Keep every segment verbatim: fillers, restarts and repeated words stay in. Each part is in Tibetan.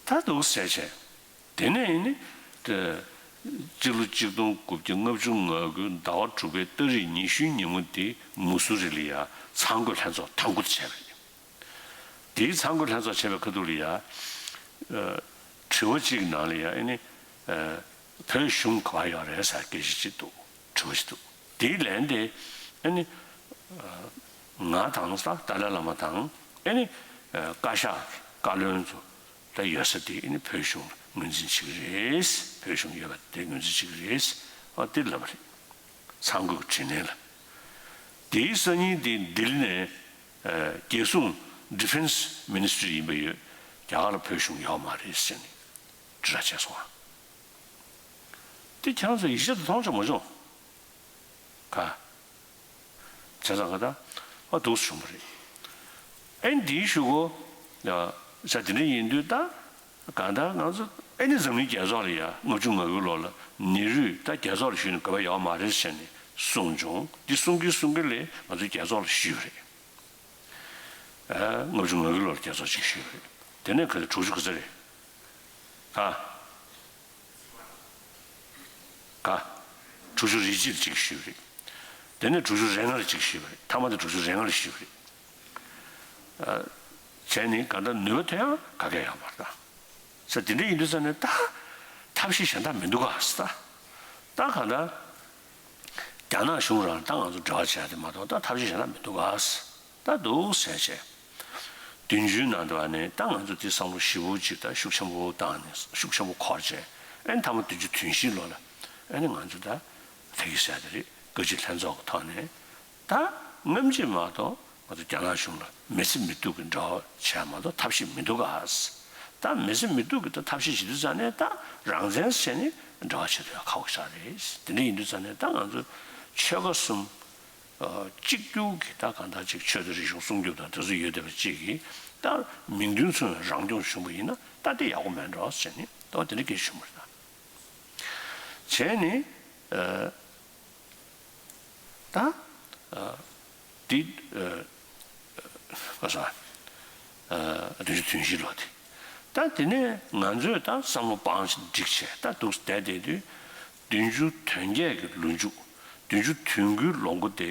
ད་འདུག་ཟེར་བྱས། དེ་ནས་ནི། སྤྱི་ལོ་གཅིག་སྟོང་དགུ་བརྒྱ་ལྔ་བཅུ་ང་དགུ་ཟླ་བ་དྲུག་པའི་ཏ་རིག་ཉི་ཤུའི་ཉིན་མོ་དེ་མུ་སུ་རི་ལ་ཡ་ཚང་དགོས་ལྷན་ཚོགས་དང་པོ་དེ་བྱས་པ་རེད། དེའི་ཚང་དགོས་ལྷན་ཚོགས་བྱས་པའི་ཁ་ཐུག་ལ་ཡ། དྲི་བ་གཅིག་གི་ནང་ལ་ཡ་ཨ་ནི། བོད་གཞུང་ག་པར་ཡོད་རེད་ཟེར་སྐད་ཆ་གཅིག་འདུག་དྲི་བ་ཞིག་འདུག་དེའི་ལན་དེ་ཨ་ནི། ང་དང་ཏཱ་ལའི་བླ་མ་དང་ཨ་ནི། བཀའ་ཤག་བཀའ་བློན་ཚོ། ད་ཡོད་ས་དེ་ནི་བོད་གཞུང་ལ་ངོས་འཛིན་བྱེད་ཀྱི་རེད། བོད་གཞུང་ཡོད་པ་དེ་ངོས་འཛིན་བྱེད་ཀྱི་རེད། ཨ་དེ་ལབ་པ་རེད། ཚང་དགོས་ཀྱི་དྲིས་ལན་ལ། དེའི་སང་ཉིན་དེ་ལྡི་ལི་ནས་རྒྱལ་སྲུང་Defence Ministry ཡིན་པ་ཡོད། རྒྱ་གར་ལ་བོད་གཞུང་ཡོད་མ་རེད་ཟེར་ནས་དྲིལ་བསྒྲགས་བྱས་སོང་ང་། དེ་ཁྱེད་རང་ཚོ་ཡིད་ཆེས་དུ་མཐོང་བྱུང་མ་བྱུང་། ག་བྱས་ཙང་ག་ད་ཨ་འདུག་སེ་བྱུང་བ་རེད། ཨེ་འདིའི་གཞུག་གུ་ཡ་ས་དེ་འདྲ་ཡིན་དུས་ད་གང་ལྟར་ང་ཚོ་ཨེ་ནི་འཛམ་གླིང་རྒྱལ་ཚོགས་ལ་ཡ་ལྔ་བཅུ་ང་དགུའི་ལོ་ལ་ནེ་རུས་ད་རྒྱལ་ཚོགས་ལ་ཞུས་ནས་དགོས་པ་ཡོད་མ་རེད་ཟེར་ནས་གསུངས་བྱུང་། འདི་གསུང་གིན་གསུང་གིན་ལས་ང་ཚོ་རྒྱལ་ཚོགས་ལ་ཞུས་པ་རེད། ཨ་ལྔ་བཅུ་ང་དགུའི་ལོ་ལ་རྒྱལ་ཚོགས་ཅིག་ཞུས་པ་རེད། དེ་ནས་ག་ཚོད་དྲུག་ཅུ་ག་ཚོད་རེད། ཨ། ག་དྲུག་ཅུ་རེ་གཅིག་ལ་གཅིག་ཞུས་པ་རེད། དེ་ནས་དྲུག་ཅུ་རེ་ལྔ་ལ་གཅིག་ཞུས་པ་རེད། མཐའ་མ་དེ་དྲུག་ཅུ་རེ་ལྔ་ལ་ཞུས་པ་རེད། ཨ། བྱས་ནས་གང་ལྟར་ནུས་པ་ཐོན་ཡང་ག་གེ་ཡོད་མ་རེད་ད། ས་དེ་འདྲ་ཡིན་དུས་ཙང་ནས་ད་ཐབས་ཤེས་གཞན་དག་མི་འདུག་ག་ས་ད། ད་གང་ལྟར་རྒྱ་ནག་གཞུང་རང་ད་ང་ཚོ་འབྲེལ་བ་བྱས་ཏེ་མ་གཏོགས་ད་ཐབས་ཤེས་གཞན་དག་མི་འདུག་ག་ས། ད་འདུག་ཟེར་བྱས། བདུན་ཅུའི་ནང་དུ་ཨ་ནི་ད་ང་ཚོ་དེ་བསམ་བློ་ཞེ་པོ་ཅིག་ད་ཤུགས་ཆེན་པོ་བཏང་ནས་ཤུགས་ཆེན་པོ་འཁོར་བྱས་ཨ་ནི་མཐའ་མ་བདུན་ཅུ་དོན་བཞི་ལོ་ལ་ཨ་ནི་ང་ཚོ་ད་ད་གི་ཟེར་དེ་རེད། བཀའ་སྤྱི་ལྷན་ཚོགས་ཀྱི་ཐོག་ནས་ད་སྔ་ཕྱི་མ་གཏོགས་ང་ཚོ་རྒྱ་ནག་གཞུང་ལ་མི་སེར་མི་སྡུག་གི་འབྲེལ་བ་བྱས་མ་གཏོགས་ཐབས་ཤེས་མི་འདུག་ག་ཟེར། ད་མི་སེར་མི་སྡུག་གི་ད་ཐབས་ཤེས་བྱེད་དུས་ཙང་ནས་ད་རང་བཙན་ཟེར་ནས་འབྲེལ་བ་བྱེད་དུ་ཡང་ཁག་པོ་ཆགས་རེད། དེ་འདྲ་ཡིན་དུས་ཙང་ནས་ད་ང་ཚོ་ཆོལ་ཁ་གསུམ། གཅིག་གྱུར་གྱི་ད་གང་ལྟར་ཅིག་ཆོས་དང་རིག་གཞུང་སྲུང་སྐྱོབ་དང་དེ་ཚོ་ཡོད་བསྡད་པ་གཅིག་གིས་ད་མིང་དོན་མཚུངས་པའི་རང་སྐྱོང་བྱུང་བ་ཡིན་ན་ད་དེ་ཡག་པོ་མེད་འགྲོ་ཟེར་ནས་ད་དེ་འདྲ་སྐད་ཆ་བྱུང་བ་རེད་ད། བྱས་ནས་ད་འདི་ག་ས་བདུན་ཅུ་དོན་བཞི་ལོ་དེ་ད་དེ་ནས་ང་ཚོས་ད་བསམ་བློ་སྤང་ཞིག་བསྒྲིགས་བྱས་ད་འདུག་བསྡད་བསྡད་དུས། བདུན་ཅུ་དོན་བརྒྱད་ཀྱི་ལོ་མཇུག་བདུན་ཅུ་དོན་དགུའི་ལོ་མགོ་དེ་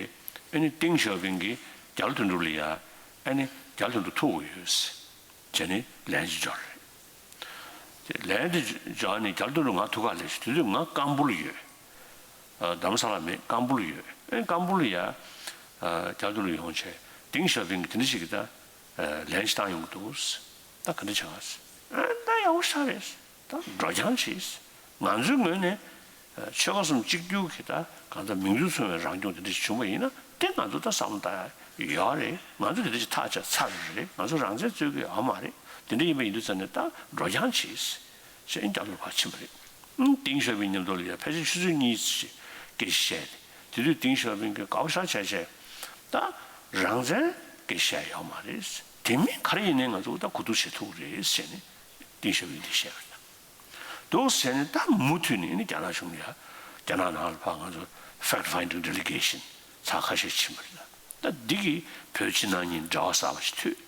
ཨ་ནི་ཏེང་ཞའོ་ཕིང་གིས་རྒྱ་ལོ་དོན་གྲུབ་ལ་ཡ་ཨ་ནི་རྒྱ་ལོ་དོན་གྲུབ་ཐུག་དགོས་ཡོད་ཟེར་བྱས་ནས་ལན་ཅིག་འབྱོར་རེད། དེ་ལན་དེ་འབྱོར་ནས་རྒྱ་ལོ་དོན་གྲུབ་ང་ཐུག་ག་ལས་ཤིག་དེ་དུས་ང་ཀམ་པུ་ལ་ཡོད། རྡ་རམ་ས་ལ་མེད་ཀམ་པུ་ལ་ཡོད། ཨ་ནི་ཀམ་པུ་ལ་ཡ་རྒྱ་ལོ་དོན་གྲུབ་ཡོང་བྱས་ཏེང་ཞའོ་ཕིང་གིས་དེ་འདྲ་ཞིག་གི་ད་ལན་ཅིག་བཏང་ཡོང་གི་འདུག་ཟེར། ད་ག་འདྲ་བྱ་བ་ཟེར། ཨ་ད་ཡག་པོ་ཤ་རེད། ད་འགྲོ་རྐྱང་བྱེད། ང་ཚོའི་ངོས་ནས་ཆོལ་ཁ་གསུམ་གཅིག་གྱུར་གྱི་ད་གང་ལྟར་མིང་དོན་མཚུངས་པའི་རང་སྐྱོང་དེ་འདྲ་ཞིག་བྱུང་བ་ཡིན་ན་དེ་ང་ཚོ་ད་བསམ་བློ་བཏང་ཡ་ཡོད་རེད། ང་ཚོ་དེ་འདྲ་ཞིག་ཐག་བཅད་ཚར་རེད། ང་ཚོ་རང་བཙན་རྩོད་ཀྱི་ཡོད་མ་རེད། དེ་འདྲ་ཡིན་པ་ཡིན་དུས་ཙང་ནས་ད་འགྲོ་རྐྱང་བྱེད་ཅེས་རྒྱ་ལོར་ཕར་ཕྱིན་པ་རེད། ཏེང་ཞའོ་ཕིང་མཉམ་དུ་ལ་ཡ་ཕལ་ཆེར་ཆུ་ཚོད་གཉིས་ཙམ་ཞིག་སྐད་ཆ་བཤད་དེ་དེ་དུས་ཏེང་ཞའོ་ཕིང་གིས་དགའ་པོ་ཞེ་དྲག་བྱས་བྱས་ད་རང་བཙན་སྐད་ཆ་བཤད་ཡོད་མ་རེད། དེ་མིན་ག་རེ་ཡིན་ནའི་ང་ཚོ་ད་གོ་བསྡུར་བྱེད་ཐུབ་ཀྱི་རེད་ཟེར་ནས་ཏེང་ཞའོ་ཕིང་གིས་དེ་བཤད་པ་རེད། འདུག་ཟེར་ནས་ད་མུ་མཐུད་ནས་ནི་རྒྱ་ནག་གཞུང་ལ་ཡ་རྒྱ་ནག་ནང་ལ་ཕར་ང་ཚོ་fact finding delegation ཚར་ཁ་ཤས་ཕྱིན་པ་རེད། ད་འདི་གིས་བོད་ཕྱི་ནང་གཉིས་འབྲེལ་བ་གསར་པ་ཞིག་མཐུད།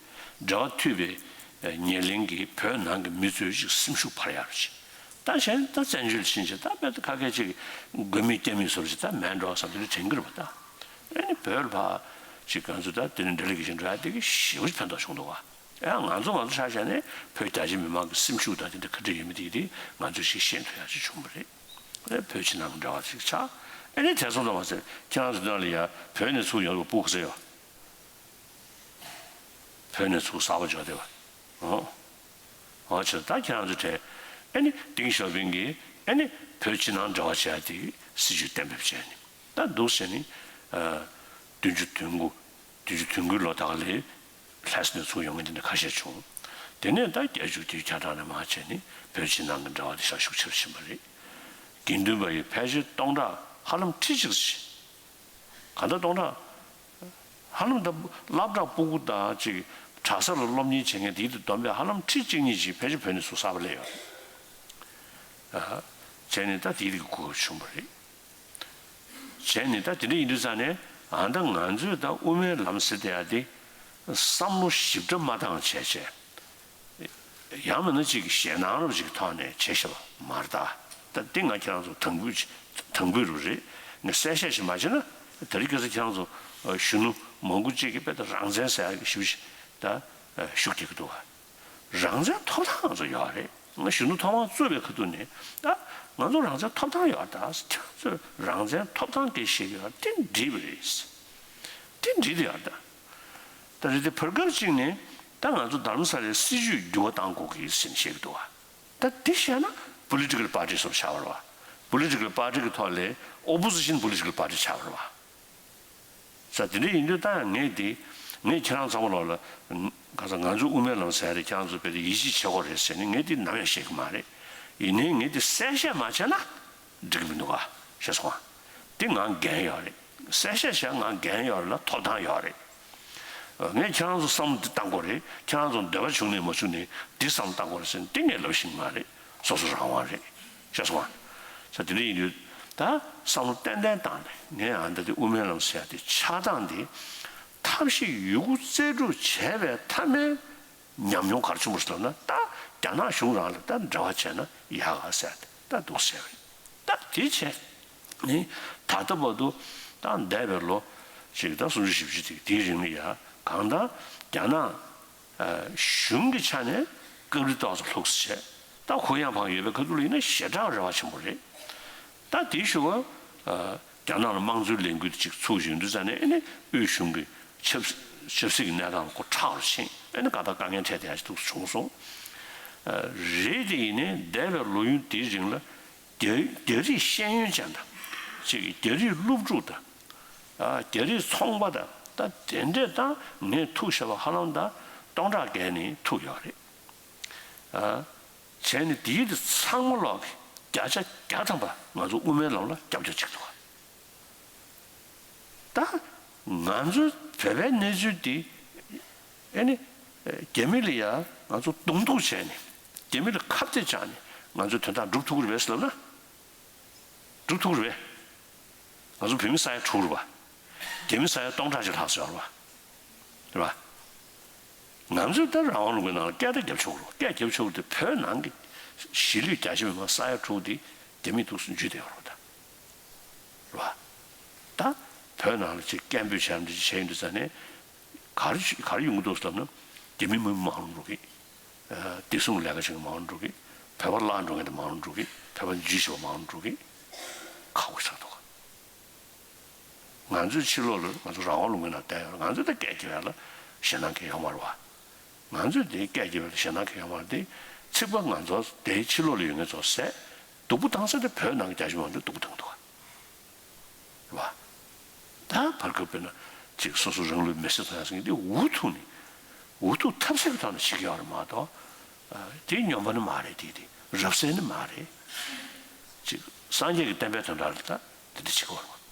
འབྲེལ་བ་མཐུད་པའི་ཉེར་ལེན་གྱིས་བོད་ནང་གི་མི་ཚོའི་ཅིག་སེམས་ཤུགས་འཕར་ཡག་ཅིག་ད་གཞན་ད་བཙན་བྱོལ་ཕྱིན་ཆད་ད་དཔེ་ད་ཁ་སྐད་ཅིག་དགོས་མེད་སྐྱ་མིན་བཟོ་འདྲ་ཅིག་ད་མེད་འགྲོ་བསམ་དེ་འདྲ་དྲན་གྱི་རེད་པ་ད། ཨ་ནི་བོད་ལ་ཕར་ཅིག་ང་ཚོ་ད་དེ་ནས་འབྲེལ་ལས་ཀྱི་ཞིག་འགྲོ་ཡ་དེ་གི་ཞེ་པོ་ཅིག་ཕན་ཐོགས་བྱུང་འདུག་བ། ཡང་ང་ཚོ་ང་ཚོ་ཆ་བཞག་ནས་བོད་རྒྱ་ཆེ་མི་མང་གི་སེམས་ཤུགས་དང་དེ་འདྲ་ག་འདྲ་ཡོད་མེད་དེ་དེ་ང་ཚོས་ཞིག་ཤེས་ཐུབ་ཡག་ཅིག་བྱུང་བ་རེད། ཨེ་བོད་ཕྱི་ནང་གི་འབྲེལ་བ་ཅིག་ཆགས། ཨེ་ནས་དེ་ཚོ་ལ་མ་ཟད་ཁྱེད་རང་ཚོ་འདི་ནང་ལ་ཡ་བོད་ནས་ཚུར་ཡོང་བའི་སྤུ་གུ་ཟེར་ཡོད། བོད་ནས་ཚུར་གསར་པ་འབྱོར་བསྡད་པ། ཨོ། ཨོ་ཆེ་ད་ཁྱེད་རང་ཚོ་གྲས་ཨེ་ནི་ཏེང་ཞའོ་ཕིང་གིས་ཨེ་ནི་བོད་ཕྱི་ནང་འབྲེལ་བ་བྱེད་ཡག་དེ་སྲིད་ཇུས་གཏན་འབེབས་བྱས་ནས་ད་འདུག་ཟེར་ནས་བདུན་ཅུ་དོན་དགུ། བདུན་ཅུ་དོན་དགུའི་ལོ་དག་ལས་ལྷ་ས་ནས་ཚུར་ཡོང་མཁན་དེ་འདྲ་ཁ་ཤས་བྱུང་། དེ་ནས་ད་བརྒྱད་ཅུ་དེའི་ཆ་གྲངས་ནས་མར་བྱས་ནས་བོད་ཕྱི་ནང་གི་འབྲེལ་བ་དེ་ཤུགས་ཆེ་རུ་ཕྱིན་པ་རེད། དགེ་འདུན་པ་ཡི་ཕལ་ཆེར་སྟོང་ཕྲག་ཧ་ལམ་ཁྲི་གཅིག་ཙམ་ཞིག་གང་ལྟར་སྟོང་ཕྲག་ཧ་ལམ་ད་སློབ་གྲྭ་སྤུ་གུ་དང་ཅིག་གྲྭ་ས་ལ་སློབ་གཉེར་བྱེད་མཁན་དེའི་དུ་བསྡོམས་པས་ཧ་ལམ་ཁྲི་གཅིག་གཉིས་ཅིག་ཕལ་ཆེར་བོད་ནས་ཚུར་གསར་པ་སླེབས་ཡོད་རེད། བྱས་ནས་ད་དེའི་རིགས་གོ་སྐབས་བྱུང་བ་རེད། བྱས་ནས་ད་དེ་འདྲ་ཡིན་དུས་ཙང་ནས་ཨ་ད་ང་ཚོས་ད་དབུ་མའི་ལམ་ཟེར་བསྡད་ཡ་དེ་བསམ་བློ་ཞིབ་ཕྲ་མ་བཏང་བྱས་བྱས། ཡང་མིན་ན་ཅིག་ཞེད་སྣང་རབ་ཅིག་ཐོག་ནས་བྱེད་ཤེས་པ་མ་རེད་ད། ད་འདི་ང་ཁྱེད་རང་ཚོ་དང་པོ་དང་པོ་རུ་རེད། ངས་གསལ་བཤད་ཞིག་མ་བྱས་ན་དེ་རིང་ཁ་སང་ཁྱེད་རང་ཚོ་གཞོན་ནུ་མང་པོ་ཅིག་གིས་དཔེ་ད་རང་བཙན་ཟེར་ཡག་གི་ཞིབ་ཞིབ་ད་ཤུགས་རྒྱག་གི་འདུག་བ། རང་བཙན་ཐོབ་ཐང་ང་ཚོ་ཡོད་རེད། ང་གཞོན་ནུ་ཐོག་མར་གཙོས་པའི་ཁ་ཐུག་ནས་ད་ང་ཚོ་རང་བཙན་ཐོབ་ཐང་ཡོད་རེད་ད། ཁྱེད་རང་ཚོས་རང་བཙན་ཐོབ་ཐང་སྐད་བཤད་ཀྱི་ཡོད་རེད། དེ་འགྲིག་པ་རེད། དེ་འགྲིག་དེ་ཡོད་རེད་ད། ད་རེད་དེ་བར་སྐབས་གཅིག་ནས་ད་ང་ཚོ་རྡ་རམ་ས་ལའི་སྲིད་བྱུས་འགྱུར་བ་གཏང་དགོས་ཀྱི་ཟེར་ནས་བཤད་ཀྱི་འདུག་བ། ད་དེ་བཤད་ན་པོ་ལི་ཊི་ཀལ་པར་ཊི་སོགས་ཆགས་པ་རེད་བ། པོ་ལི་ཊི་ཀལ་པར་ཊི་གི་ཐོག་ལས་ཨོ་པོ་སི་ཤན་པོ་ལི་ཊི་ཀལ་པར་ཊི་ཆགས་པ་རེད་བ། ས་དེ་འདྲ་ཡིན་དུས་ད་ངས་དེ་ངས་ཁྱེད་རང་ཚང་མ་ལོག་ལ་ག་ས་ང་ཚོ་དབུ་མའི་ལམ་ཟེར་རེད། ཁྱེད་རང་ཚོ་དཔེ་དེ་ཡིད་ཆེས་བྱེད་དགོས་རེད་ཟེར་ནས་ངས་དེ་ནམ་ཡང་བཤད་ཀྱི་མ་རེད། ཡིན་ནའི་ངས་དེ་གསལ་བཤད་མ་བྱས་ན་འགྲིག་གི་མི་འདུག་ག་ཤེས་སོང་ང་། དེ་ང་འགན་ཡོད་རེད། གསལ་བཤད་བྱས་ང་འགན་ཡོད་རེད་ལ་ཐོབ་ཐང་ཡོད་རེད། ངས་ཁྱེད་རང་ཚོ་བསམ་བློ་འདི་བཏང་དགོས་རེད། ཁྱེད་རང་ཚོ་འདོད་པ་བྱུང་ནས་མ་བྱུང་ནས་འདི་བསམ་བློ་བཏང་དགོས་རེད་ཟེར་ནས་འདི་ངས་ལབ་ཤེས་ཀྱི་མ་རེད། སོ་སོ་རང་དབང་རེད། ཤེས་སོང་ང་། ས་དེ་འདྲ་ཡིན་དུས་ད་བསམ་བློ་ཏན་ཏན་བཏང་ནས་ངས་ཨ་འདི་དེ་དབུ་མའི་ལམ་ཟེར་ཡ་དེ་ཆགས་སྟངས་དེ་ཐབས་ཤེས་ཡོད་རྒུ་རྩལ་སྤྲུགས་བྱས་པའི་མཐའ་མའི་ཉམས་མྱོང་ག་རེ་བྱུང་བ་ཟེར་ན། ད་རྒྱ་ནག་གཞུང་རང་ལ་ད་འབྲེལ་བ་བྱས་ན་ཡག་ག་ཟེར་ཏེ་ད་འདུག་ཟེར་བས། ད་དེ་བྱས་ནི་ད་ལྟ་བར་དུ་ད་འདས་པའི་ལོ་ཅིག་ད་སུམ་ཅུ་བཞི་བཅུ་དེ་དེའི་རིང་ལ་ཡ་གང་ལྟར་རྒྱ་ནག་གཞུང་གི་ཆ་ནས་སྐབས་རེ་ཏོག་ཙམ་ལྷུག་ཙམ་བྱས། ད་གུ་ཡངས་བང་ཡོད་པའི་ཁ་ཐུག་ལ་ཡིན་ན་ཞེ་དྲག་རེ་བ་ཆེན་པོ་རེད། ད་དེའི་ཞུ་བ། རྒྱ་ནག་ལ་དམངས་གཙོའི་ལས་འགུལ་དེ་ཅིག་ཚུགས་ཡོང་དུས་ཙ་ནས་ཨེ་ནི་དབུས་གཞུང་གི་ཆབ་ཆབ་སྲིད་ཀྱི་གནས་སྟངས་ལ་ཁོ་ཁྲག་རུ་ཕྱིན། ཨེ་ནི་ག་ད་དཀའ་ངལ་འཕྲད་བསྡད་ཡ་ཞིག་ཏུ་བྱུང་སོང་། རེད་དེ་ཡིན་ནའི་འདས་པའི་ལོ་ཡུན་དེའི་རིང་ལ་རྒྱ་རྒྱ་རིགས་ཤེས་ཡོན་ཅན་དང་ཅིག་རྒྱ་རིགས་སློབ་ཕྲུག་དང་རྒྱ་རིགས་ཚོང་པ་དང་ད་དེ་འདྲས་ད་ངས་ཐུག་བཞག་པ་ཧ་ལམ་ད་སྟོང་ཕྲག་བརྒལ་ནས་ཐུག་ཡོད་རེད། བྱས་ནས་དེའི་དེ་ཚང་མ་ལོག་གི་བརྒྱ་ཆ་བརྒྱ་ཐམ་པ་ང་ཚོ་དབུ་མའི་ལམ་ལ་རྒྱབ་སྐྱོར་བྱེད་ཀྱི་འདུག་ད་ང་ཚོའི་བོད་པའི་གནས་ཚུལ་འདི་ཨེ་ནི་རྒྱ་མི་ལ་ཡ་ང་ཚོ་གདོང་ཐུག་བྱས་ནས་རྒྱ་མི་ལ་ཁ་གཏད་བཅག་ནས་ང་ཚོའི་དོན་དག་སྒྲུབ་ཐུབ་ཀྱི་རེད་པས་ཟེར་ལབ་ན། སྒྲུབ་ཐུབ་ཀྱི་རེད་པས། ང་ཚོ་བོད་མི་ས་ཡ་དྲུག་རེད་པ། རྒྱ་མི་ས་ཡ་སྟོང་ཕྲག་གཅིག་ལྷག་ཙམ་ཡོད་རེད་པ། རེད་པ། ང་ཚོས་ད་རང་དབང་ལུང་པའི་ནང་ལ་སྐད་ཆ་རྒྱབ་ཆོག་གི་རེད་པ། སྐད་རྒྱབ་ཆོག་གི་རེད་དེ་བོད་ནང་གི་གཞིས་ལུས་རྒྱ་ཆེ་མི་མང་ས་ཡ་དྲུག་དེ་རྒྱ་མིའི་ཐུགས་སུ་འཇུས་བསྡད་ཡོད་རེད་པ་ད། རེད་པ། ད་བོད་ནང་ལ་ཅིག་སྐད་འབོད་བྱས་འདི་བྱས་ཡོང་དུས་ཙ་ནས་ག་རེ་ག་རེ་ཡོང་གི་འདུག་ཟེར་ན། རྒྱ་མི་མི་མང་རུ་འགྲོ་གི། བདེ་སྲུང་ལས་ཀ་བྱེད་མཁན་མང་རུ་འགྲོ་གི། བོད་པ་བརླག་འགྲོ་མཁན་དེ་མང་རུ་འགྲོ་གི། བོད་པ་འཇུས་བྱེད་པ་མང་རུ་འགྲོ་གི། ཁག་པོ་ཆགས་འདུག་ག་ང་ཚོའི་ཕྱི་ལོགས་ལ་ང་ཚོ་རང་དབང་ལུང་པའི་ནང་བསྡད་ཡོད་རེད། ང་ཚོས་ད་སྐད་རྒྱབ་ཡ་ལ་ཞེད་སྣང་གང་ཡང་ཡོད་མ་རེད་པ། ང་ཚོས་དེ་སྐད་རྒྱབ་ཡ་ལ་ཞེད་སྣང་གང་ཡང་ཡོད་མ་རེད་དེ། ཚིག་པ་ང་ཚོ་དེའི་ཕྱི་ལོགས་ལ་ཡོད་མཁན་ཚོ་ཟས་སྡུག་པོ་བཏང་ས་དེ་བོད་ནང་གི་རྒྱ་ཆེ་མང་ཚོས་སྡུག་པོ་བཏང་འདུག་ག་རེད་པ། ད་བར་སྐབས་དཔེར་ན་ཅིག་སོ་སོ་རང་ལུས་མེར་སྲེག་གཏོང་ཡ་ཟེར་མཁན་དེ་འུ་ཐུག་ནས་འུ་ཐུག་ཐབས་ཟད་ཀྱི་ཐོག་ནས་བྱེད་ཀྱི་ཡོད་རེད་མ་གཏོགས། དེ་སྨྱོན་པ་ནི་མ་རེད། དེ་དེ་རབ་གསལ་ནི་མ་རེད། ཅིག་སངས་རྒྱས་ཀྱི་བསྟན་པའི་དོན་དག་ལ་ད་དེ་འདྲ་བྱེད་ཀྱི་ཡོད་རེད་པ། དེ་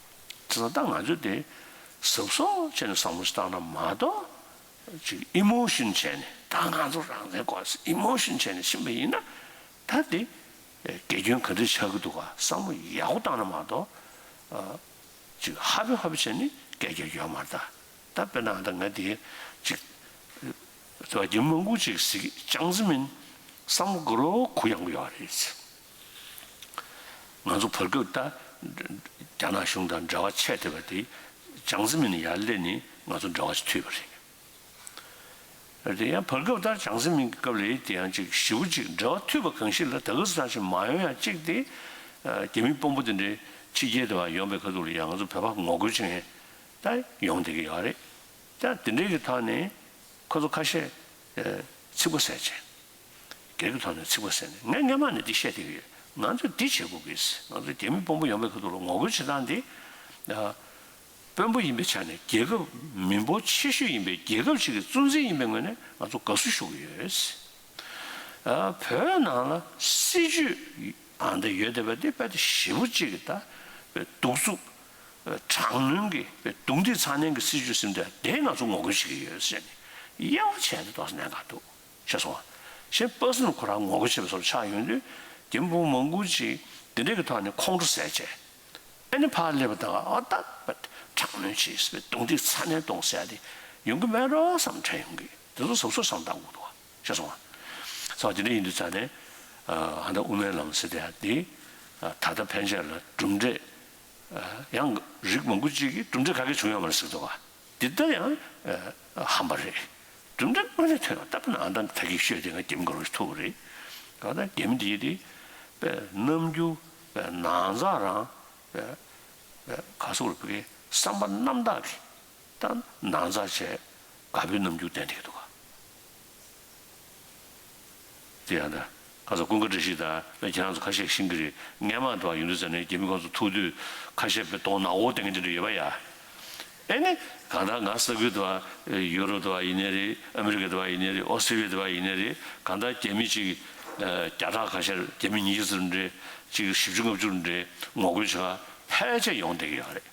ཙང་ད་ང་ཚོས་དེ་གཟབ་གཟབ་བྱས་ནས་བསམ་བློ་ཞིག་བཏང་ན་མ་གཏོགས། ཅིག་ཨི་མོ་ཤན་བྱས་ནས་ད་ང་ཚོ་རང་བཙན་དགོས་ཨི་མོ་ཤན་བྱས་ནས་ཕྱིན་པ་ཡིན་ན། ད་དེ་དགེ་སྐྱོན་ག་འདྲ་ཆགས་ཀྱི་འདུག་ག་བསམ་བློ་ཡག་པོ་བཏང་ན་མ་གཏོགས། ཅིག་ཧ་པེ་ཧ་པེ་བྱས་ནས་སྐད་རྒྱག་ཡོད་མ་རེད་ད། ད་དཔེར་ན་ད་ང་དེ་ཅིག་དེ་བ་རྒྱ་མི་མང་པོ་ཅིག་གཟིགས་ཅང་ཙེ་མིན་བསམ་བློ་དགོས་རོགས་གུ་ཡངས་པོ་ཡོད་རེད། ང་ཚོ་བར་སྐབས་ད་རྒྱ་ནག་གཞུང་དང་འབྲེལ་བ་ཆད་བསྡད་པ་དེ་ཅང་ཙེ་མིན་ཡར་སླེབས་ནས་ང་ཚོ་འབྲེལ་བ་ཞིག་མཐུད་པ་རེད། དེ་ཡང་བར་སྐབས་ལྟར་ཅང་ཙེ་མིན་གྱི་སྐབས་ལ་དེ་ཡང་ཅིག་ཞེ་པོ་ཅིག་འབྲེལ་བ་མཐུད་པ་གང་ཞིག་ལ་ད་ག་ཟེ་ཐང་ཞིག་མ་ཡོང་ཡང་གཅིག་དེ། རྒྱ་མི་དཔོན་པོ་དེ་འདྲའི་ཕྱི་རྒྱལ་དུ་བ་ཡོང་པའི་ཁ་ཐུག་ལ་ཡང་ང་ཚོ་བོད་པ་ངོ་རྒོལ་བྱེད་མཁན་ད་ཡོང་བསྡད་ཀྱི་ཡོད་རེད། ད་དེ་འདྲའི་གི་ཐོག་ནས་ཁོ་ཚོ་ཁ་ཤས་ཚིག་པ་ཟས་བྱས། སྒེར་གྱི་ཐོག་ནས་ཚིག་པ་ཟེར་ནས་ངས་སྔན་མ་ནས་འདི་བཤད་བསྡད་ཀྱི་ཡོད། ང་ཚོས་འདི་བྱེད་དགོས་ཀྱི། ང་ཚོས་རྒྱ་མི་དཔོན་པོ་ཡོང་བའི་ཁ་ཐུག་ལ་ངོ་རྒོལ་བྱེད་སྟངས་འདི། དཔོན་པོ་ཡིན་པའི་ཆ་ནས་རྒྱལ་ཁབ་མི་འབོར་ཆེ་ཤོས་ཡིན་པའི་རྒྱལ་ཁབ་ཅིག་གི་གཙོ་འཛིན་ཡིན་པའི་ངོས་ནས་ང་ཚོ་དགའ་བསུ་ཞུ་གི་ཡོད། བོད་ནང་ལ་སྲིད་ཇུས་ཨ་འདི་ཡོད་བསྡད་པ་འདི་དཔེ་ཞེ་པོ་ཅིག་གི་ད་དཔེ་གདུག་རྩུབ་དྲག་གནོན་གྱི་དཔེ་རྡུང་རྡེག་ཚ་ནན་གྱི་སྲིད་ཇུས་ཟིན་ཏེ་དེ་ང་ཚོ་ངོ་རྒོལ་བྱེད་ཀྱི་ཡོད་ཟེར་ནས་དབྱེ་བ་ཕྱེ་ནས་ཏོག་ཙམ་གནད་འགག་འདུག་ཤེས་སོང་ང་། གཞན་པ་སེ་ནི་ཁོ་རང་ངོ་རྒོལ་བྱེད་པའི་བཟོ་འདྲ་ཆགས་ཡོང་དུས་རྒྱ་མི་དཔོན་པོ་མང་པོ་ཅིག་འདི་འདྲའི་གི་ཐོག་ནས་ཁོང་ཁྲོ་ཟ་བྱས། ཨ་ནི་ཕར་སླེབས་པ་དང་ཨ་ད་དྲག་གནོན་བྱས་རྡུང་རྡེག་ཚ་ནན་གཏོང་ཟེར་ཡ་དེ་ཡོང་གི་མེད་འགྲོ་བསམ་དྲན་ཡོང་གི། དེ་ཚོ་གཟབ་གཟབ་བསམ་བཏང་དགོས་འདུག་ཤེས་སོང་ང་། སོང་དེ་འདྲ་ཡིན་དུས་ཙང་ནས་ཨ་ད་དབུ་མའི་ལམ་ཟེར་དེ་ཡང་དེ་ད་ལྟ་ཕན་ཆད་ལ་གྲུབ་འབྲས་ཡང་རིགས་མང་པོ་ཅིག་གིས་གྲུབ་འབྲས་ག་གེ་བྱུང་ཡོད་མ་རེད་ཟེར་འདུག་ག་འདི་ལྟ་ཡང་ཧམ་པ་རེད། གྲུབ་འབྲས་དངོས་གནས་ཐོན་ཡོང་ད་པ་ན་ཨ་ད་ད་གིན་ཤོད་དེ་ང་རྒྱ་མི་དགའ་རོགས་ཐུག་རེད། གང་ལྟར་རྒྱ་མི་འདི་དེ་པའི་རྣམ་འགྱུར་པའི་ནང་ཚགས་རང་པའི་པའི་ག་སོགས་རུ་པའི་བསམ་པ་རྣམ་དག་གི་ད་ནང་ཚགས་བྱས་དགའ་པོའི་རྣམ་འགྱུར་ལྡན་བསྡད་ཀྱི་འདུག་ག་དེ་ཡང་ད་ཁ་སང་ཀུན་དགའ་བཀྲ་ཤིས་དང་ཁྱེད་རང་ཚོ་ཁ་ཤས་ཤེས་ཀྱི་རེད། སྔས་མ་དུ་བ་ཡིན་དུས་ཙ་ནས་རྒྱ་མི་ཁོང་ཚོ་ཐུག་དུས་ཁ་ཤས་པའི་གདོང་ནག་པོ་བསྟན་གྱི་འདི་འདྲ་ཡོད་པ་ཡ། ཨེ་ནི་གང་ལྟར་ང་ས་ཁུལ་དུ་བ་ཡུ་རོབ་དུ་བ་ཡིན་ནའི་རེད། ཨ་མི་རི་ཀ་དུ་བ་ཡིན་ནའི་རེད། ཨོ་སི་ཏྲེ་ལི་ཡ་དུ་བ་ཡིན་ནའི་རེད། གང་ལྟར་རྒྱ་མི་གཅིག་བརྒྱ་ཕྲག་ཁ་ཤས་རྒྱ་མི་ཉི་ཤུ་ཙམ་རེད། གཅིག་བཞི་བཅུ་ལྔ་བཅུ་རེད། ངོ་རྒོལ་བྱེད་ག་ཕལ་ཆེར་ཡོང་བསྡད་ཀྱི་ཡོད་རེད།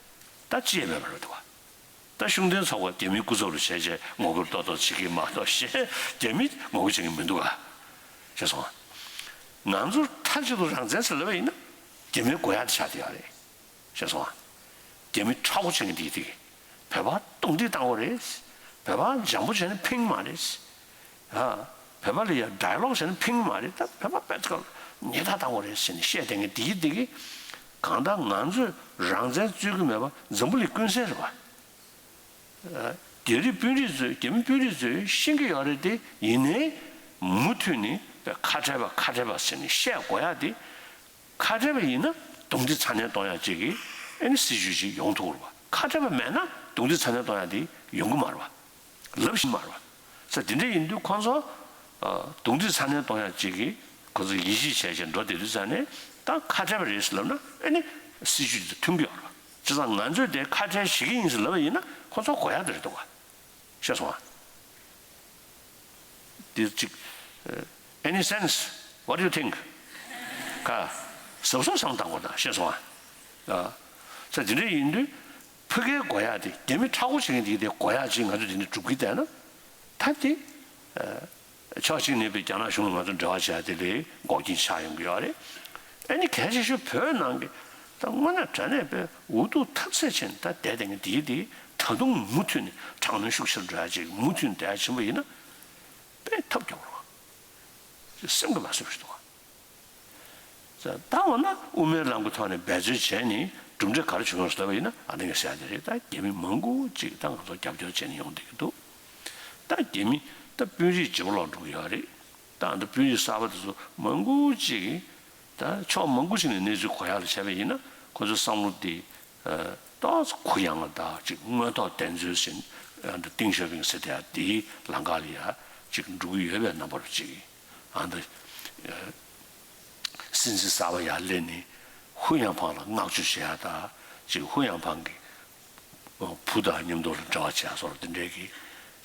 ད་ཅི་ཡང་མེད་པ་རེད་འདུག་ག་ད་ཤུགས་ལྡན་ཚོགས་པ་རྒྱ་མིའི་སྐུ་ཚབ་རུ་བྱས་བྱས་ངོ་རྒོལ་ཏོག་ཏོག་བྱེད་ཀྱི་མ་གཏོགས་གཞན་རྒྱ་མི་ངོ་རྒོལ་བྱེད་ཀྱི་མི་འདུག་ག་ཤེས་སོང་ང་། ང་ཚོར་མཐའ་གཅིག་ཏུ་རང་བཙན་ཟེར་ལབ་པ་ཡིན་ན་རྒྱ་མིའི་དགོས་ཡག་དེ་ཆགས་བསྡད་ཡོད་རེད། ཤེས་སོང་ང་། རྒྱ་མི་མཁྲེགས་པོ་བྱེད་མཁན་དེ་དེ་བོད་པ་རྡུང་རྡེག་བཏང་དགོས་རེད། བོད་པ་འཇམ་པོ་བྱས་ན་ཕན་གྱི་མ་རེད། ཨ། བོད་པ་ལ་ཡ་ཌའི་ལོག་བྱས་ན་ཕན་གྱི་མ་རེད། ད་བོད་པ་དཔེ་ཚོ་ཉེས་དག་བཏང་དགོས་རེད་ཟེར་ནས་བཤད་བསྡད་མཁན་དེ་དེ་གང་ལྟར་ང་ཚོས་རང་བཙན་རྩོད་ཀྱི་མེད་པ་འཛམ་བུ་གླིང་ཀུན་གསལ་རེད་པ། རྒྱ་རིགས་དཔོན་རིགས་ཚོས་རྒྱ་མི་དཔོན་རིགས་ཚོས་ཤེས་ཀྱི་ཡོད་རེད་དེ། ཡིན་ནའི་མུ་མཐུད་ནས་ཁ་བྲལ་བ་ཁ་བྲལ་བ་ཟེར་ནས་བཤད་དགོས་ཡག་དེ། ཁ་བྲལ་བ་ཡིན་ན་རྡུང་རྡེག་ཚ་ནན་གཏོང་ཡག་ཅིག་གི་ཨེ་ནི་སྲིད་བྱུས་ཅིག་ཡོང་ཐུབ་རེད་པ། ཁ་བྲལ་བ་མེད་ན་རྡུང་རྡེག་ཚ་ནན་གཏོང་ཡག་དེ་ཡོང་གི་མ་རེད་པ། ལབ་བཞིན་མ་རེད་པ། ས་དེ་འདྲ་ཡིན་དུས་ཁོང་ཚོ་རྡུང་རྡེག་ཚ་ནན་གཏོང་ཡག་ཅིག་གི་ཁོ་ཚོ་ཡིད་ཆེས་བྱས་བྱས་འགྲོ་བསྡད་དུས་ཙང་ནས་ད་ཁ་བྲལ་བ་རེད་ཟེར་ལབ་ན་ཨེ་ནི་སྲིད་བྱུས་དེ་མཐུན་གྱི་ཡོད་རེད་པ། བྱས་ཙང་ང་ཚོས་དེ་ཁ་བྲལ་བྱེད་ཀྱི་ཡིན་ཟེར་ལབ་པ་ཡིན་ན་ཁོ་ཚོ་དགོས་ཡག་དེ་རེད་འདུག་ག་ཤེས་སོང་ང་། འདི་གཅིག Any sense? What do you think? ག་གཟབ་གཟབ་བསམ་བཏང་དགོས་ད། ཤེས་སོང་ང་། ས་དེ་འདྲ་ཡིན་དུས་ཕ་གིའི་དགོས་ཡག་དེ་རྒྱ་མི་མཁྲེགས་པོ་བྱེད་མཁན་དེ་དེ་དགོས་ཡག་ཅིག་ང་ཚོ་དེ་འདྲ་སྒྲུབ་ཀྱི་བསྡད་ན་ད་དེ། ཕྱོགས་གཅིག་ནས་པའི་རྒྱ་ནག་གཞུང་ལ་ང་ཚོ་འབྲེལ་བ་བྱས་དེ་ལས་འགོག་རྐྱེན་ཆགས་ཡོང་གི་ཡོད་རེད། ཨ་ནི་གལ་ཆེ་ཤོས་བོད་ནང་གི་ད་དངོས་གནས་དྲང་གནས་པའི་འུ་ཐུག་ཐབས་ཟད་བྱས་ནས་ད་བསྡད་བསྡད་མཁན་དེའི་དེ་ད་དུང་མུ་མཐུད་ནས་དྲག་གནོན་ཤུགས་ཆེར་འགྲོ་ཡ་ཅིག་མུ་མཐུད་ནས་བསྡད་ཡ་ཕྱིན་པ་ཡིན་ན་དཔེ་ཐབས་སྐྱོ་པོ་རེད། སེམས་ཀྱིས་མ་བཟོད་པ་ཞིག་འདུག་ག་ད་འོ་ན་དབུ་མའི་ལམ་གྱི་ཐོག་ནས་འབད་རྩོལ་བྱས་ནས་གྲུབ་འབྲས་ག་རེ་བྱུང་ཡོང་ཟེར་བ་ཡིན་ན་ཨ་ནི་ངས་ཟེར་ཡ་དེ་རེད། ད་རྒྱ་མི་མང་པོ་ཅིག་ད་ང་ཚོ་རྒྱབ་སྐྱོར་བྱས་ནས་ཡོང་བསྡད་ཀྱི་འདུག་ད་རྒྱ་མི་ད་དཔོན་རིགས་བརྗེ་པོ་ལོག་འགྲོ་གི་ཡོད་རེད། ད་ཨ་ད་དཔོན་རིགས་གསར་པ་དེ་ཚོ་མང་པོ་ཅིག་ད་ཕྱོགས་མང་པོ་ཅིག་ནས་གནས་ཚུལ་གོ་ཡག་ལ་བྱས་པ་ཡིན་ན་ཁོ་ཚོའི་བསམ་བློ་དེ་ཏོག་ཙམ་གུ་ཡངས་ལ་ད་ཅིག་དངོས་ཐོག་བདེན་འཚོལ་ཟིན་ཏིང་ཞོ་ཕིང་ཟེར་དེ་ཡ་དེའི་ལམ་ཁ་ལ་ཡ་ཅིག་འགྲོ་གི་ཡོད་པའི་རྣམ་པ་རུ་ཅིག་ཨ་ད་སྲིད་འཛིན་གསར་པ་ཡར་སླེབས་ནས་ཧུའུ་ཡང་ཕང་ལ་བསྔགས་བརྗོད་བྱེད་ཡ་ད་ཅིག་ཧུའུ་ཡང་ཕང་གི་བུ་དང་མཉམ་དུ་ལ་འབྲེལ་བ་བྱེད་ཡ་སོགས་དེ་འདྲའི་གི་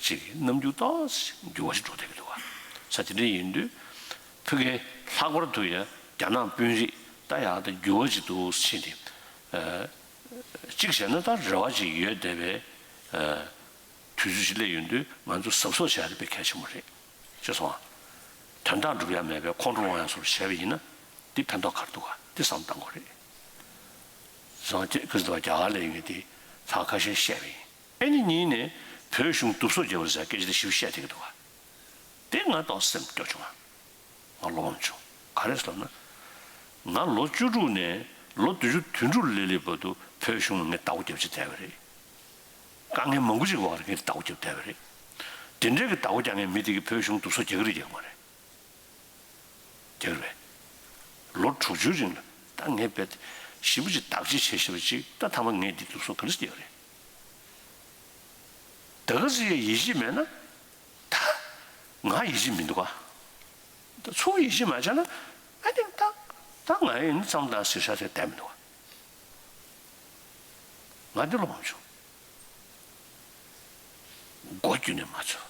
ཅིག་རྣམ་འགྱུར་ཏོག་ཙམ་འགྱུར་བ་ཞིག་འགྲོ་བསྡད་ཀྱི་འདུག་ག་ས་དེ་འདྲ་ཡིན་དུས་ཕ་གིའི་ལྷག་པར་དུ་ཡ་རྒྱ་ནག་དཔོན་རིགས་ད་ཡ་ད་འགྱུར་བ་ཅིག་འདུག་ཕྱིན་ཏེ། གཅིག་བྱས་ན་ད་རེ་བ་ཅིག་ཡོད་བསྡད་པའི་དུས་ཚོད་ཅིག་སླེབས་ཡོང་དུས་ང་ཚོ་གཟབ་གཟབ་བྱ་ཡ་དེ་དཔེ་གལ་ཆེན་པོ་རེད། ཤེས་སོང་ང་། དོན་དག་འགྲུབ་ཡ་མེད་པའི་ཁོང་ཁྲོ་སློང་ཡ་སོགས་བྱས་པ་ཡིན་ན་འདི་ཕན་ཐོགས་ག་རེ་འདུག་ག་འདི་བསམ་བཏང་དགོས་རེད། སོང་ཁྱེད་ཁོས་དུ་བ་རྒྱ་གར་ལ་ཡོང་མཁན་དེ་ལྷག་ཁ་ཤས་བཤད་པ་ཡིན། ཨེ་ནི་གཉིས་ནས་བོད་གཞུང་སྡུག་སོ་རྒྱབ་པ་ཟེར་སྐད་ཆ་དེ་ཞིབ་བཤད་བསྡད་ཀྱི་འདུག་ག་དེ་ང་ཏོག་སེམས་སྐྱོ་བྱུང་ང་། ང་བློ་ཕམ་བྱུང་། ག་རེ་ཟེར་ལབ་ན། ང་ལོ་བཅུ་དྲུག་ནས་ལོ་བདུན་ཅུ་དོན་དྲུག་ལ་སླེབས་བར་དུ་བོད་གཞུང་ལ་ངས་བདག་པོ་རྒྱབ་བྱས་བསྡད་པ་རེད། དཀའ་ངལ་མང་པོ་ཅིག་བར་ངས་བདག་པོ་རྒྱབ་བསྡད་པ་རེད། དེ་འདྲའི་གི་བདག་པོ་རྒྱག་མཁན་མི་དེ་གིས་བོད་གཞུང་སྡུག་སོ་རྒྱག་གི་རེད་རྒྱག་གི་མ་རེད། རྒྱག་གི་རེད། ལོ་དྲུག་ཅུའི་རིང་ལ་ད་ངས་རྦད་ཞེ་པོ་ཅིག་བདག་གཅེས་བྱས་བཞག་པ་ཅིག་ད་ཐ་མ་ངས་འདི་སྡུག་སོ་ག་འདྲ་ཞིག་རྒྱག་གི་རེད། ད་ག་ཟེ་ཡིད་ཆེས་མེད་ན། ད་ང་ཡིད་ཆེས་མི་འདུག་ག་ད་ཚུར་ཡིད་ཆེས་མ་བྱས་ན་ཨ་ནི་ད་ད་ང་ཡིན་ཙམ་དང་ཟེར་ཤ་ཚ་བསྡད་མི་འདུག་ག་ང་འདི་བློ་མ་བྱུང་། མགོ་བརྒྱུད་ནས་མ་ཚོར།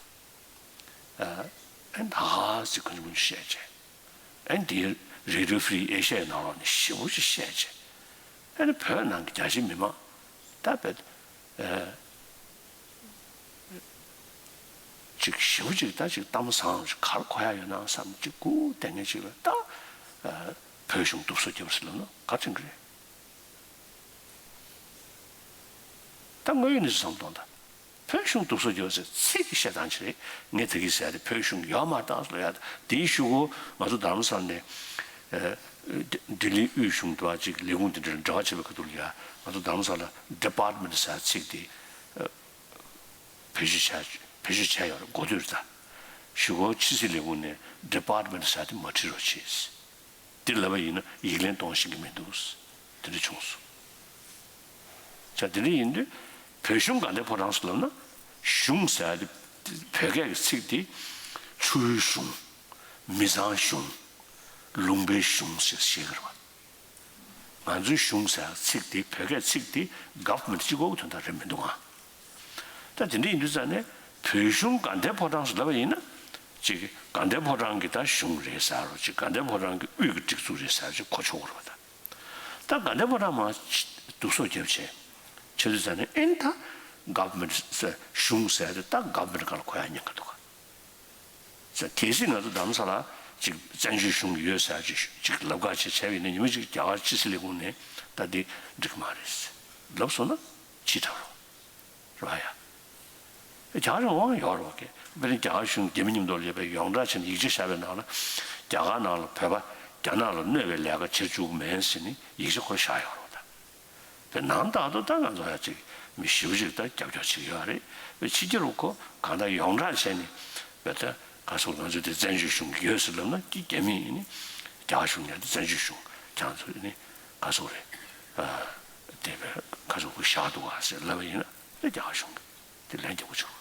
ཨ་ཨ་ནི་ཧ་ཧ་ཟེར་ག་ཚོད་མང་པོ་བཤད་བྱས། ཨ་ནི་དེའི་Radio Free Asia ཡི་ནང་ལོགས་ནས་ཞེ་པོ་ཅིག་བཤད་བྱས། ཨ་ནི་བོད་ནང་གི་རྒྱ་ཆེ་མི་མང་ད་བེད། ཅིག་ཞེ་པོ་ཅིག་ད་ཅིག་གཏམ་བཟང་ཅིག་ག་རེ་གོ་ཡ་ཡོད་ན་བསམ་ཅིག་སྒུག་བསྡད་མཁན་ཅིག་ལ་ད་བོད་གཞུང་སྡུག་སོ་རྒྱབ་ཟེར་ལབ་ན་ག་རེ་དྲན་གི་རེད། ད་དངོས་ཡོད་གནས་ཚུལ་བསམ་བློ་གཏོང་ད། བོད་གཞུང་སྡུག་སོ་རྒྱོབ་ཟེར་ཚིག་གི་བཤད་སྟངས་ཅིག་རེད། ངས་ད་གིན་ཟེར་ཡ་དེ་བོད་གཞུང་ཡོད་མ་རེད་ད་ལབ་ཡ་དེ། དེའི་གཞུག་གུ་ང་ཚོ་རྡ་རམ་ས་ལ་ནས་ཨ་ལྡི་ལྡི་ལིའི་དབུས་གཞུང་དུ་བ་ཅིག་ལས་ཁུངས་དེ་འདྲ་ལ་འབྲེལ་བ་བྱེད་པའི་ཁ་ཐུག་ལ་ཡ། ང་ཚོ་རྡ་རམ་ས་ལ་department་ཟེར་ཚིག་དེ་ཨ་བེད་སྤྱོད་བྱས་བེད་སྤྱོད་བྱས་ཡོད་རེད། གོ་ཐོས་རེད་ད། གཞུག་གུ་ཕྱི་སྲིད་ལས་ཁུངས་ནས་department་ཟེར་དེ་མ་བྲིས་རོགས་བྱེད། འདི་ལབ་པ་ཡིན་ན་ཡིག་ལན་གཏོང་ཤེས་ཀྱི་མི་འདུག། དེ་འདྲ་བྱུང་སོང་། ཅག་དེ་འདྲ་ཡིན་དུས་བོད་གཞུང་དགའ་ལྡན་ཕོ་བྲང་ཟེར་ལབ་ན། གཞུང་ཟེར་ཡ་དེ་བོད་སྐད་ཀྱི་ཚིག་དེ་ཆུ་བོའི་གཞུང་། མི་ཚང་གཞུང་། ལུང་པའི་གཞུང་ཞེས་བཤད་ཀྱི་རེད་པ། ང་ཚོའི་གཞུང་ཟེར་ཡ་ཚིག་དེ་བོད་སྐད་ཚིག་དེ་government་གཅིག་པོ་གི་དོན་དག་རེད་མི་འདུག་ག། ད་དེ་འདྲ་ཡིན་དུས་ཙང་ནས་བོད་གཞུང་དགའ་ལྡན་ཕོ་བྲང་ཟེར་ལབ་པ་ཡིན་ན། ཅིག་དགའ་ལྡན་ཕོ་བྲང་གི་ད་གཞུང་རེད་ཟེར་རོ། ཅིག་དགའ་ལྡན་ཕོ་བྲང་གི་དབུས་ཀྱི་སྒྲིག་འཛུགས་རེད་ཟེར་ཅིག་གོ་ཆོག་གི་རེད་པ་ད། ད་དགའ་ལྡན་ཕོ་བྲང་མར་སྡུག་སོ་རྒྱབ་བྱས། བྱས་དུས་ཙང་ནས་ཨེ་ནི་ད་government་ཟེར་གཞུང་ཟེར་དེ་ད་government་སྒང་ལ་གོ་ཡ་ཉེན་ཁ་འདུག་ག། ཟེར་གལ་སྲིད་ང་ཚོ་རྡ་རམ་ས་ལ་ཅིག་བཙན་བྱོལ་གཞུང་ཡོད་ཟེར་ཅིག་ཅིག་ལབ་ཁ་ཅིག་བྱས་པ་ཡིན་ན། ཉི་མ་གཅིག་རྒྱ་གར་ཕྱི་སྲིད་ལས་ཁུངས་ནས་ད་འདི་འགྲིག་གི་མ་རེད་ལབ་སོང་ན་ཕྱི་དྲགས་རོགས། རེད་པ་ཡ། རྒྱ་གར་གཞུང་དབང་ཡོད་རེད་པ། དཔེར་ན་རྒྱ་གར་གཞུང་རྒྱ་མི་མཉམ་དུ་ལས་པའི་ཡོངས་གྲགས་བྱས་ནས་ཡིག་ཆ་བཞག་པའི་ནང་ལ། རྒྱ་གར་ནང་ལ་བོད་པ་རྒྱ་ནག་ལ་གནོད་པའི་ལས་ཀ་བྱེད་བཅུག་མེད་ཟེར་ནས་ཡིག་ཆ་ཁོ་བཞག་ཡོད་རེད་པ་ད། དེ་ནང་ལྟར་དུ་ད་ང་ཚོ་ཡ་ཅིག་མི་ཞེ་པོ་ཅིག་ད་རྒྱབ་སྐྱོར་བྱེད་ཀྱི་ཡོད་རེད། དཔེ་ཕྱི་རྒྱལ་ལ་ཁོ་གང་ལྟར་ཡོངས་གྲགས་བྱས་ནས་དཔེ་ད་ག་ཟེར། ང་ཚོ་དེ་བཙན་བྱོལ་གཞུང་གི་ཡོད་ཟེར་ལབ་ན་དེ་རྒྱ་མི་ཡིན་ནི། རྒྱ་གར་གཞུང་ཡ་དེ་བཙན་བྱོལ་གཞུང་ཁྱེད་ཚོ་ཡིན་ནི་ག་ཟེར་རེད། ཨ་དེ་དཔེ་ག་ཟེར་ཁོ་བཞག་འདུག་ག་ཟེར་ལབ་པ་ཡིན་ན་དེ་རྒྱ་གར་གཞུང་གི་དེ་ལན་རྒྱག་དགོས་བྱུང་།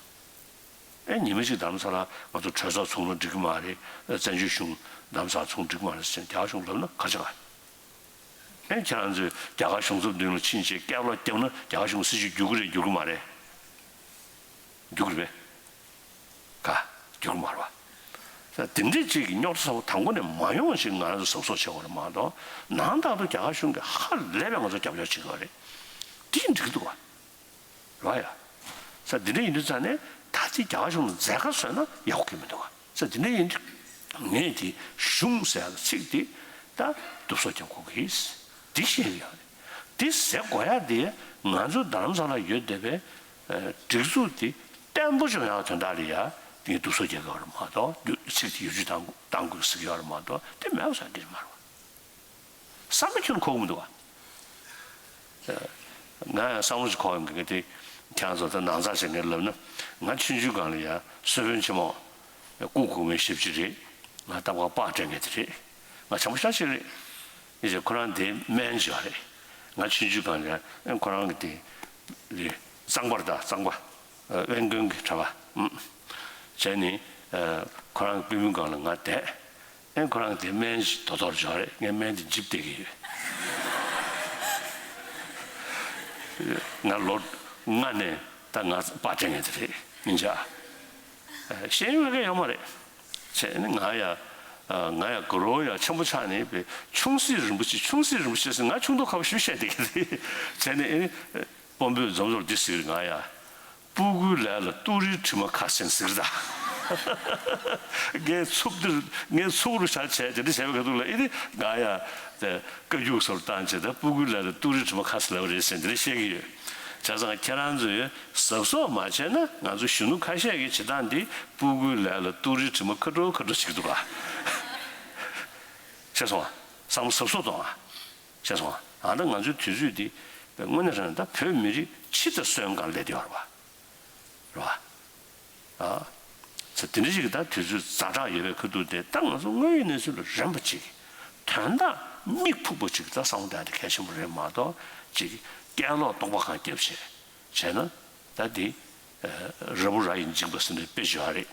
ཨེ་ཉི་མ་གཅིག་རྡ་རམ་ས་ལ་ང་ཚོ་གྲོས་ཚོགས་ཚོགས་ན་འགྲིག་གི་མ་རེད། བཙན་བྱོལ་གཞུང་རྡ་རམ་ས་ལ་ཚོགས་འགྲིག་གི་མ་རེད་ཟེར་རྒྱ་གར་གཞུང་ལབ་ན་ག་རེ་བྱེད་ག། ཨེ་ཁྱེད་རང་ཚོས་རྒྱ་གར་གཞུང་ཚབ་མདུན་ལ་ཕྱིན་བྱས་སྐད་ལོག་བརྒྱབ་ན་རྒྱ་གར་གཞུང་སྲིད་བྱུས་འགྱུར་གི་རེད། འགྱུར་གི་མ་རེད། འགྱུར་གི་རེད་པས། ག་འགྱུར་གི་མ་རེད་པ། ད་དེ་འདྲའི་ཅིག་གི་རྙོག་དྲ་ཚ་པོ་དང་པོ་ནས་མ་ཡོང་བ་ཞིག་ང་རང་ཚོ་གཟབ་གཟབ་བྱེད་དགོས་རེད་མ་གཏོགས། ནང་ལྟར་དུ་རྒྱ་གར་གཞུང་གིས་ཧ་ལས་པའི་ང་ཚོ་རྒྱབ་སྐྱོར་བྱེད་ཀྱི་ཡོད་རེད། དེ་འགྲིག་གི་འདུག་ག། རེད་པ་ཡ། ས་འདི་འདྲ་ཡིན་དུས་ཙང་ནས་ད་ལྟའི་རྒྱ་གར་གཞུང་ལ་མཛད་དཀའ་བཟོས་ན་ཡག་པོ་གི་མི་འདུག་ག། ས་འདི་འདྲ་ཡིན་དུས་ངས་དེ་གཞུང་ཟེར་ཡག་ཚིག་དེ་ད་སྡུག་སོ་རྒྱབ་དགོས་ཀྱི་འདི་བཤད་ཀྱི་ཡོད་རེད། འདི་ཟེར་དགོས་ཡག་དེ་ང་ཚོ་རྡ་རམ་ས་ལ་ཡོད་བསྡད་པའི་ཨ་སྒྲིག་འཛུགས་དེ་བརྟན་པོ་བྱུང་ཡག་དོན་དག་ལ་ཡ་དེ་སྡུག་སོ་རྒྱག་གི་ཡོད་རེད་མ་གཏོགས། ཚིག་དེ་བེད་སྤྱོད་བཏང་བཏང་དགོས་ཟེར་གྱི་ཡོད་རེད་མ་གཏོགས། དེ་མེད་པ་བཟོ་ཡག་འདི་རེད་མ་རེད་པ། བསམ་བློ་ཁྱོན་འཁོར་གྱི་མི་འདུག་ག། ང་ཡང་བསམ་བློ་ཞིག་འཁོར་ཡོང་གི། དེ་ཁྱེད་རང་ཚོ་ད་ནང་ཚགས་བྱེད་མཁན་ལབ་ན། ང་ཆུང་ཆུང་སྒང་ལ་ཡ་སློབ་དཔོན་ཆེན་མོ་སྐུ་གོང་མའི་ཞབས་ཕྱི་རེད། ང་ལྟ་བ་པར་སྤྲད་མཁན་དེ་རེད། ང་བྱམས་པོ་ཤ་ཤེད་རེད། ཡིན་ཟེར་ཁོ་རང་དེ་སྨན་བྱས་པ་རེད། ང་ཆུང་ཆུང་སྒང་ལ་ཡ་ཁོ་རང་གི་དེ་ལས་གཙང་པར་ད་གཙང་པ་དབེན་དགོན་གྱི་གྲྭ་པ་བྱས་ནས་ཁོ་རང་གི་པུས་མོའི་སྒང་ལ་ང་བསྡད། ཨེ་ཁོ་རང་དེ་སྨན་ཞིག་དོ་དོར་བྱོས་རེད། ངས་སྨན་དེ་འཇིབ་བསྡད་ཀྱི་ཡོད། ང་ལོ་ལྔ་ནས་ད་ང་པར་སྤྲད་མཁན་དེ་རེད། མི་འཇགས། ཤེས་ཡོན་མེད་མཁན་ཡོད་མ་རེད། བྱས་ནས་ང་ཡ་ང་ཡ་དགའ་རོགས་ཡ་ཆེན་པོ་ཆགས་ནས་པའི་ཆུང་སྲིད་རིན་པོ་ཆེ། ཆུང་སྲིད་རིན་པོ་ཆེ་ཟེར་ང་ཆུང་མདོག་ཁ་པོ་ཞེ་པོ་བཤད་བསྡད་ཀྱི་རེད། བྱས་ནས་ཨེ་དཔོན་པོས་འཛོམས་ཚོར་འདི་ཟེར་ང་ཡ། སྤུ་གུའི་ལས་ལ་ཏུ་རིའི་དྲི་མ་ཁ་ཟེར་ཟེར་ད། ངའི་ཚུགས་འདིར་ངའི་ཚུགས་རུ་བཞག་བྱས་དེ་འདྲ་བྱས་པའི་ཁ་ཐུག་ལ་ཨེ་ནི་ང་ཡ་དེ་བཀའ་བརྒྱུད་སོར་བཏང་བྱས། ད་སྤུ་གུའི་ལས་ལ་ཏུ་རིའི་དྲི་མ་ཁ་ཟེར་ལབ་རེད་ཟེར་འདི་འདྲ་བཤད་ཀྱི་ཡོད། བྱས་ཙང་ཁྱེད་རང་ཚོས་གཟབ་གཟབ་མ་བྱས་ན་ང་ཚོ་གཞོན་ནུ་ཁ་ཤས་ཀྱི་བྱེད་སྟངས་འདི་སྤུ་གུའི་ལས་ལ་ཏུ་རིའི་དྲི་མ་ཁ་དྲོ་ཁ་དྲོ་བྱེད་ཀྱི་འདུག་ག། ཤེས་སོང་ང་། བསམ་བློ་གཟབ་གཟབ་གཏོང་ང་། ཤེས་སོང་ང་། ཨ་ད་ང་ཚོའི་དུས་ཚོད་འདི་དངོས་གནས་རང་ད་བོད་མི་རིགས་སྤྱི་དང་སོན་གང་སླེབས་བསྡད་ཡོད་རེད་པ། རེད་པ། ཨ། ཚེ་དེ་འདྲ་ཞིག་གི་ད་དུས་ཚོད་ཛ་དྲག་ཡོད་པའི་ཁ་ཐུག་དེ་ད་ང་ཚོ་དངོས་ཡོད་གནས་ཚུལ་ལ་རན་པ་ཅིག། དོན་དག་མིག་ཕུག་པ་ཅིག་ད་བསམ་བློ་གཏོང་ཡ་དེ་གལ་ཆེན་པོ་རེད་མ་གཏོགས། ཅིག་སྐད་ལོག་སྟོང་པ་གང་བརྒྱབ་བྱས་བྱས་ན་ད་དེ། ཨ། ར་བུ་ར་ཡིས་འཇིགས་པ་ཟེར་ནས་དཔེ་བརྗོད་ཡ་རེད།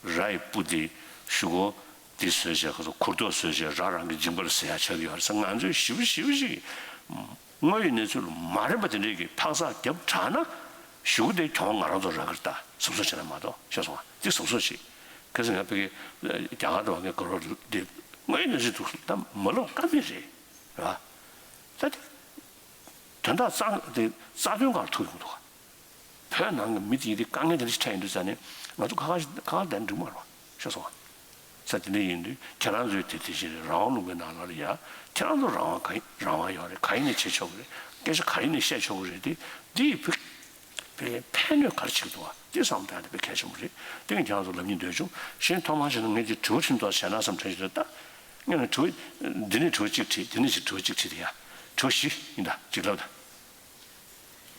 ར་ཡི་སྤུ་དེ་གཞུག་གུ་དེ་བཟོས་བྱས་ཁོ་ཚོ་གུར་ཐོག་བཟོས་བྱས་ར་རང་གི་འཇིགས་པ་རེད་ཟེར་ཡ་ཆགས་ཀྱི་ཡོད་རེད་ཟེར། ང་ཚོས་ཞེ་པོ་ཞེ་པོ་ཞིག་གིས། དངོས་ཡོད་གནས་ཚུལ་མ་རན་པ་དེ་འདྲས་ཀྱི་འཕག་འཚག་བརྒྱབ་དྲགས་ན་གཞུག་གུ་དེ་གྱོང་ང་རང་ཚོ་རག་གི་རེད། ད་གཟབ་གཟབ་བྱས་ན་མ་གཏོགས། ཤེས་སོང་ང་། དེ་གཟབ་གཟབ་བྱེད། གལ་སྲིད་ང་ཕ་གི་རྒྱ་གར་དུ་བ་ངའི་དགའ་རོགས་དེ་དངོས་ཡོད་གནས་ཚུལ་འདུག་ད་མ་ལབ་ཀ་མེད་རེད། རེད་པ། ད་དེ་དོན་དག་རྩ་དེ་རྩ་དོན་སྒང་ལ་ཐུག་ཡོང་གི་འདུག་ག། བོད་ནང་གི་མི་དེ་དེ་དཀའ་ངལ་དེ་འདྲ་ཞིག་འཕྲད་ཡོང་དུས་ཙང་ནས་ང་ཚོ་ཁ་ཁ་ཁ་ཁ་བསྡད་ན་འགྲིག་མ་རེད་པ། ཤེས་སོང་ང་། ས་དེ་འདྲ་ཡིན་དུས་ཁྱེད་རང་ཚོའི་དེ་དེ་བཞིན་རེད། རང་དབང་ལུང་པའི་ནང་ལ་ལ་ཡ་ཁྱེད་རང་ཚོ་རང་དབང་ག་རང་དབང་ཡོད་རེད། ག་ཡིན་ནས་བྱེད་ཆོག་གི་རེད། སྐད་ཆ་ག་ཡིན་ནས་བཤད་ཆོག་གི་རེད། དེ་འདི་ཡི་བུ་ པའི་ཕན་ནུས་ག་རེ་བྱེད་ཀྱི་འདུག་བ། དེ་བསམ་བཏང་ཡ་དེ་དཔེ་གལ་ཆེན་པོ་རེད། དེ་ངས་ཁྱེད་རང་ཚོ་ལབ་སྙིང་འདོད་བྱུང་། གཞན་ཐོག་མར་བྱས་ན་ངས་ཀྱི་དྲི་བ་ཁྲིད་མདོག་བྱས་ན་བསམ་དྲན་བྱེད་དུས། ད་ངས་ནི་དྲི་བ་འདི་ནས་དྲི་བ་གཅིག་དྲིས། དེ་ནས་ཅིག་དྲི་བ་གཅིག་དྲིས། དེ་ཡ་དྲི་བ་བཞི་ཡིན། ད་གཅིག་ལབ་ད།